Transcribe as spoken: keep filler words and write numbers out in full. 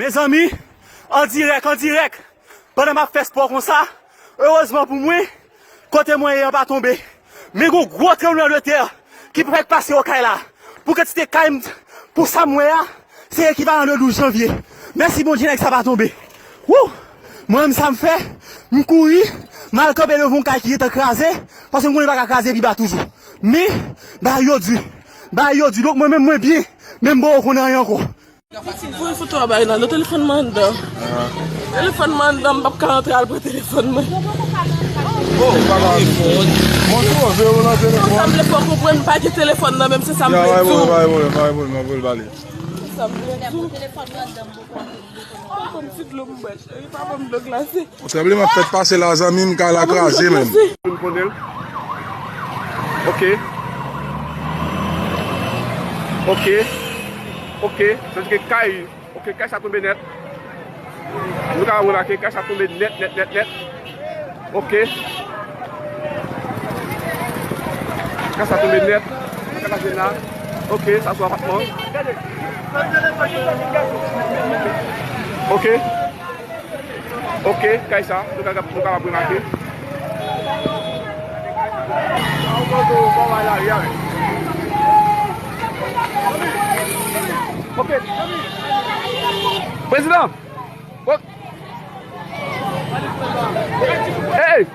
Mezanmi, an dirèk, an dirèk, pandan m ap fè spò konsa, erezman pou mwen, kote mwen ye an pa tonbe. Men gon gwo tranblemanntè ki fèk pase Okay la. Pou kantite kay m, pou sa m wè a, se ekivalan de douz janvye. Mèsi Bondye, nèg sa pa tonbe. Wou! Mwen menm sa m fè, m kouri, m al kanpe devan yon kay ki gentan kraze, paske m konnen l pa ka kraze pi ba toujou. Men, bagay yo di. Bagay yo di. Donk mwen menm mwen byen, men m poko konn anyen ankò. Pitit, voye foto a bay Nando, telefòn mwen anndan. Telefòn mwen anndan, m p ap ka antre al pran telefòn mwen. Oh, papa. Mwen twouve w nan telefòn. Sa m vle fè w konprann, m pa gen telefòn nan menm, se sa m vle di w. Bay mwen, bay mwen, bay mwen, mwen vle bale. Se sa m vle di w. Telefòn mwen anndan, m poko antre. Pa ban m ti dlo m bwè, cheri, pa ban m dlo glase. Yon tranbleman fèt pase la, zanmi m, kay la kraze menm. M konnen l. Ok. Ok. Ok. Sa vle di ke kay, ok, kay sa tonbe nèt. Nou ka remake, kay sa tonbe nèt, nèt, nèt, nèt. Ok. Kay sa tonbe nèt. Kay sa tonbe la. Ok, sa sou apatman. Ok. Ok, kay sa, nou ka, nou kapab remake. Ok. Prezidan! Ok. Hey!